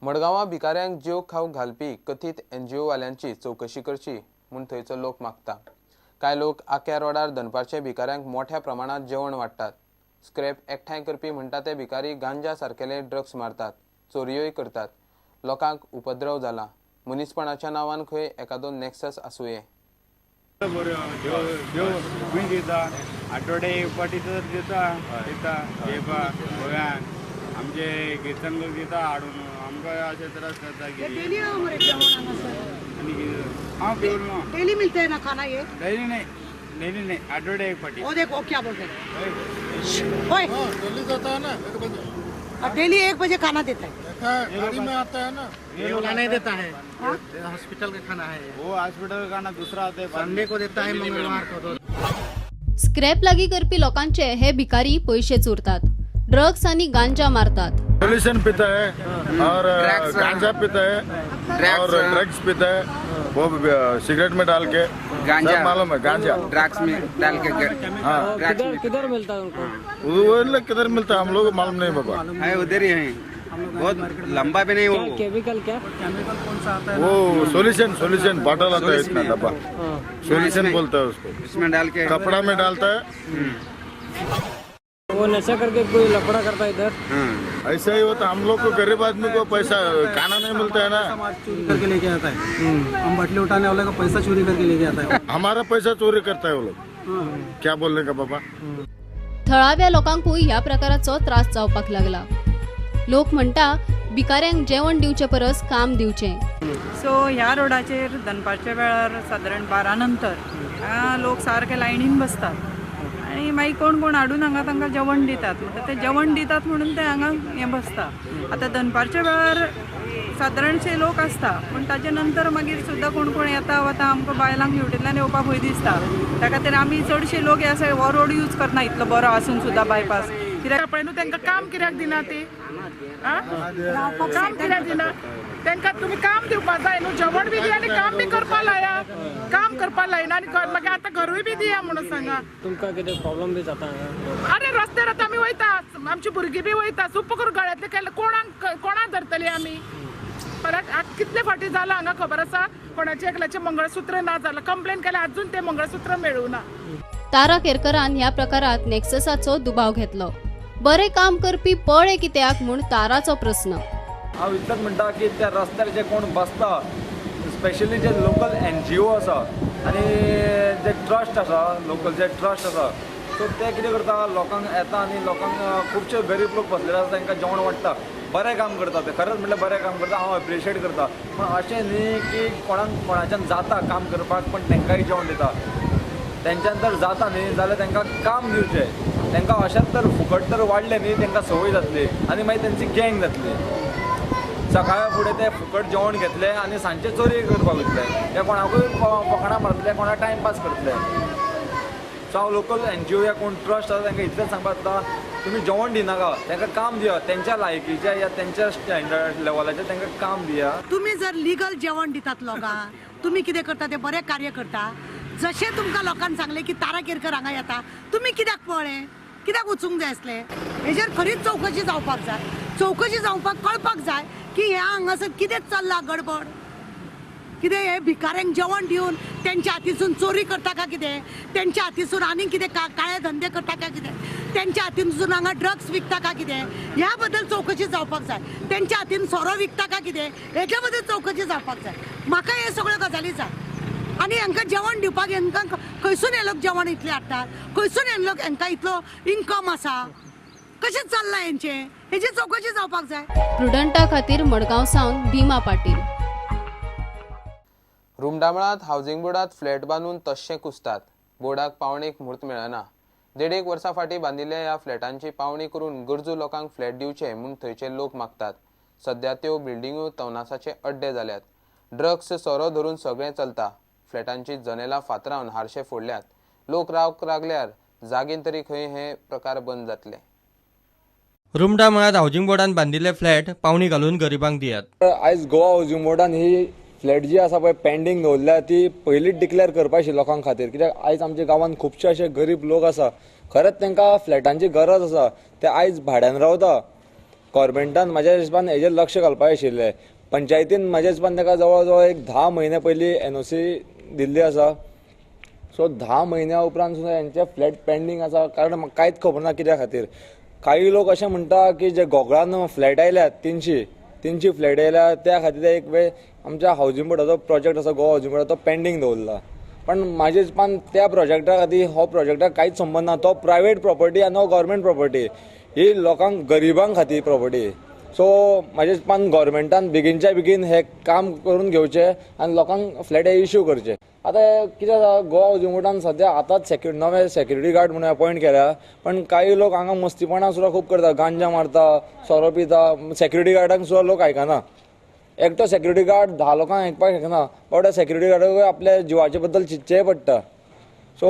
मडगांवां भिकाऱ्यांक जेव खावंक घालपी कथीत एनजीओ वाल्यांची चवकशी करची म्हूण थंयचो लोक मागता. कांय लोक आक्या रोडार दनपारचे भिकाऱ्यांक मोठ्या प्रमाणांत जेवण वाडटात. स्क्रॅप एकठांय करपी म्हणटा ते भिकारी गांजा सारकेले ड्रग्स मारतात, चोरयोय करतात. लोकांक उपद्रव जाला. मनीसपणाच्या नांवान खंय एकादो नॅक्सस आसुये. आठवडे एक फावटी तर दिता दिता गोव्यान आमचे गिर्तन लोक दिता हाडून आमकां अशे त्रास करता. आनी हांव पिवलो ना. डेली मिलते हैं ना खाना? ये डेली नहीं, डेली नहीं, आठवडे एक फावटी. वो देखो क्या बोलते हैं. ओए डेली देता है ना 1 बजे. डेली 1 बजे खाना देता है. गाड़ी में आता है ना, ये लोग नहीं देता है. हॉस्पिटल का खाना है वो, हॉस्पिटल का खाना दूसरा आता है, संडे को देता है, मंगलवार को. स्क्रॅप लागीं करपी लोकांचे हे भिकारी पयशे चोरतात, ड्रग्स आनी गांजा मारतात. सोल्यूशन पीता है और गांजा पीता है और ड्रग्स पीता है, वो सिगरेट में डाल के. गांजा मालूम है, गांजा ड्रग्स में डाल के. हाँ, किधर मिलता है उनको? वो किधर मिलता है हम लोग को मालूम नहीं बाबा. है उधर ही है, बहुत लंबा भी नहीं वो. केमिकल क्या? केमिकल कौन सा आता है? वो सोल्यूशन, सोल्यूशन बॉटल आता है इतना डब्बा, सोल्यूशन बोलता है उसको. इसमें डाल के कपड़ा में डालता है. वो नशा करके कोई लफड़ा करता है इधर. ऐसा ही होता. हम लोग को, गरीब आदमी को पैसा खाना नहीं मिलता है ना. चोरी करके लेके आता है. हम बटली उठाने वाले का पैसा चोरी करके लेके आता है. हमारा पैसा चोरी करता है वो लोग. क्या बोलने का बाबा. थळाव्या लोकांकूय ह्या प्रकाराचो त्रास जावपाक लागला. लोक म्हणटा भिकाऱ्यांक जेवण दिवचे परस काम दिवचें. सो ह्या रोडाचेर दनपारच्या वेळार सादारण 12 नंतर लोक सारके लायनीन बसतात आनी मागीर कोण कोण हाडून हांगा तांकां जेवण दितात. म्हणटा ते जेवण दितात म्हणून ते हांगा हें बसता. आतां दनपारच्या वेळार सादारणशे लोक आसता, पूण ताजे नंतर मागीर सुद्दां कोण कोण येता वता. आमकां बायलांक हेवटेंतल्यान येवपाक भंय दिसता. त्या खातीर आमी चडशे लोक हे आसा हो रोड यूज करना इतलो बरो आसून सुद्दां बायपास. कित्याक पळय न्हू तांकां काम कित्याक दिना ती, काम कित्याक दिना तांकां? तुमी काम दिवपाक जाय न्हू, जेवण बी दिया आनी काम बी करपा लाया. काम करपा लायना आनी मागीर आतां घरूय बी दिया म्हणून सांगा. तुमकां कितें प्रॉब्लम बी जाता? अरे रस्त्यार आतां आमी वयता, आमची भुरगीं बी वयता, सुप्प करून गळ्यांतले केले कोणाक कोणाक धरतली आमी? परत कितले फावटी जाला हांगा खबर आसा, कोणाचें एकल्याचें मंगळसूत्र ना जालां, कंप्लेन केल्या, अजून तें मंगळसूत्र मेळूं ना. तारा केरकरान ह्या प्रकारात नेक्ससाचो दुबाव घेतलो. बरें काम करपी पळे कित्याक म्हूण ताराचो प्रस्न. हांव इतलेंच म्हणटा की त्या रस्त्यार जे कोण बसता, स्पेशली जे लोकल एनजीओ आसा आनी जे ट्रस्ट आसा, लोकल जे ट्रस्ट आसा, सो ते कितें करता, लोकांक येता आनी लोकांक खुबशे गरीब लोक बसलेले आसा तांकां जेवण वाडटा. बरें काम करता ते, खरेंच म्हटल्यार बरें काम करता, हांव एप्रिशिएट करता. पूण अशें न्ही की कोणाक कोणाच्यान जाता काम करपाक पण तांकांय जेवण दिता. तेंच्यान तर जाता न्ही जाल्यार तांकां काम दिवचें. तांकां अशेंच तर फुकट तर वाडलें न्ही तांकां संवय जातली आनी मागीर तेंची गँग जातली. सकाळ फुडें ते फुकट जेवण घेतले आनी सांजचे चोरी करपाक वयतले, ते कोणाकूय फकाणां मारतले, कोणाक टायमपास करतले. सो हांव लोकल एनजीओ या कोण ट्रस्ट आसा तांकां इतलेंच सांगपाक जाता, तुमी जेवण दिनाका, तांकां काम दिया, तेंच्या लायकीच्या या तेंच्या स्टँडर्ड लेवलाचेर तांकां काम दिया. तुमी जर लिगल जेवण दितात लोकांक, तुमी कितें करता तें बरें कार्य करता. जशें तुमकां लोकांक सांगलें की तारा केरकर हांगा येता, तुमी कित्याक पळ्ळें, कित्याक वचूंक जाय आसलें? हेजेर खरीच चवकशी जावपाक जाय. चवकशी जावपाक कळपाक जाय की ह्या हांगासर कितें चल्लां गडबड, कितें हे भिकाऱ्यांक जेवण दिवन तेंच्या हातीसून चोरी करता काय कितें, तेंच्या हातीसून आनीक कितें काळे धंदे करता काय कितें, तेंच्या हातीसून हांगा ड्रग्स विकता काय कितें, ह्या बद्दल चवकशी जावपाक जाय. तेंच्या हातीन सोरो विकता काय कितें, हेच्या बद्दल चवकशी जावपाक जाय. म्हाका हे सगळ्यो गजाली जाय. आनी हांकां जेवण दिवपाक हांकां खंयसून हे लोक जेवण इतलें हाडटात, खंयसून हे लोक हांकां इतलो इन्कम आसा, कशें चल्लां हेंचें, हेची चवकशी जावपाक जाय. प्रुडंटा खातीर मडगांव सावन भीमा पाटील. रुमडामळांत हावजिंग बोर्डात फ्लॅट बांदून तश्शे कुसतात. बोर्डाक पावणेक म्हूर्त मेळना. 1.5 वर्सां फाटीं बांदिल्ल्या ह्या फ्लॅटांची पावणी करून गरजू लोकांक फ्लॅट दिवचे म्हूण थंयचे लोक मागतात. सद्या त्यो बिल्डिंग्यो तवनासाचे अड्डे जाल्यात. ड्रग्स सोरो धरून सगळें चलता. फ्लॅटांची जनेलां फातरावन हारशे फोडल्यात. लोक रावंक लागल्यार जागीन तरी खंय हे प्रकार बंद जातले. रुमडामळांत हावजिंग बोर्डान बांदिल्ले फ्लॅट पावणी घालून गरिबांक दियात. आयज गोवा हावजिंग बोर्डान ही फ्लॅट जी आसा पळय पेंडींग दवरल्या ती पयलींच डिक्लेअर करपा आशिल्ली लोकां खातीर. कित्याक आयज आमच्या गांवांत खुबशे अशे गरीब लोक आसा, खरेंच तांकां फ्लॅटांची गरज आसा. ते आयज भाड्यान रावता, गव्हर्मेंटान म्हाज्या हिसपान हेजेर लक्ष घालपाक आशिल्लें. पंचायतीन म्हाज्या हिसपान ताका जवळ जवळ एक 10 म्हयने पयलीं एनओसी दिल्ली आसा. सो 10 म्हयन्या उपरांत सुद्दां हेंचे फ्लॅट पेंडींग आसा, कारण म्हाका कांयच खबर ना कित्या खातीर. काही लोक अशें म्हणटा की जे गोगळान फ्लॅट आयल्यात 300 फ्लॅट आयल्या त्या खातीर एक वेळ आमच्या हावजींग बोर्डाचो प्रोजेक्ट आसा, गोवा हावजींग बोर्डाचो, तो पेंडींग दवरला. पण म्हाज्या हिसपान त्या प्रोजेक्टा खातीर हो प्रोजेक्टाक कांयच संबंद ना. तो प्रायवेट प्रॉपर्टी आनी हो गव्हर्मेंट प्रॉपर्टी, ही लोकांक गरिबांक खातीर प्रॉपर्टी. सो म्हाज्या हिसपान गव्हर्मेंटान बेगीनच्या बेगीन हें काम करून घेवचें आनी लोकांक फ्लॅट हे इश्यू करचे. आतां कितें जाता, गोवा हावजींग बोर्डान सद्या आतांच नवे सेक्युरिटी गार्ड म्हणून अपॉयंट केल्या, पण काही लोक हांगा मस्तीपणां सुद्दां खूब करता, गांजा मारता, सोरो पिता. सेक्युरिटी गार्डांक सुद्दां लोक आयकना. एकटो सेक्युरिटी गार्ड 10 लोकांक आयकपाक शकना, बट सेक्युरिटी गार्डाक आपल्या जिवाचे बद्दल चिंतचेंय पडटा. सो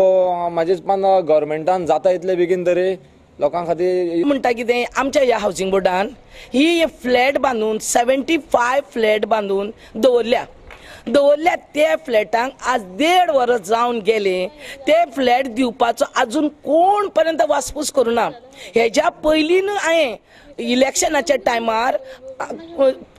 म्हाज्या हिसपान गव्हर्मेंटान जाता इतले बेगीन तरी लोकां खातीर. म्हणटा कितें, आमच्या ह्या हावजींग बोर्डान ही फ्लॅट बांदून 75 फ्लॅट बांदून दवरल्या त्या फ्लॅटांक आज 1.5 वर्स जावन गेले, ते फ्लॅट दिवपाचो अजून कोण पर्यंत वासपूस करुना. हेज्या पयलीं हांवें इलेक्शनाच्या टायमार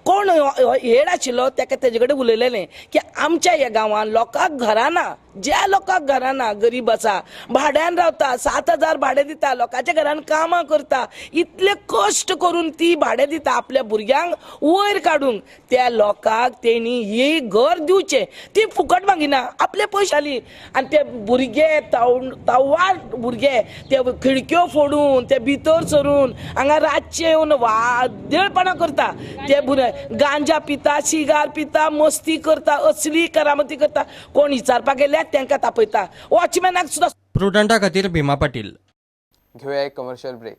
कोण हेड आशिल्लो ताका तेजे कडेन उलयलेलें की आमच्या ह्या गांवान लोकांक घरां ना, ज्या लोकांक घरां ना, गरीब आसा, भाड्यान रावता, 7,000 भाडें दिता, लोकांच्या घरान कामां करता, इतले कश्ट करून ती भाडें दिता आपल्या भुरग्यांक वयर काडूंक, त्या लोकांक तेणी ही घर दिवचें. ती फुकट मागिना, आपले पयशे आली. आनी ते भुरगे तवार भुरगे ते खिडक्यो फोडून ते भितर सरून हांगा रातचे येवन वादळपणां करता. ते भुरगे गांजा पिता, सिगार पिता, मस्ती करता, असली करामती करता. कोण विचारपाक गेल्यार तांकां तापयता, वॉचमॅनाक सुद्दां. प्रुडंटा खातीर भीमा पाटील. घेवया एक कमर्शियल ब्रेक.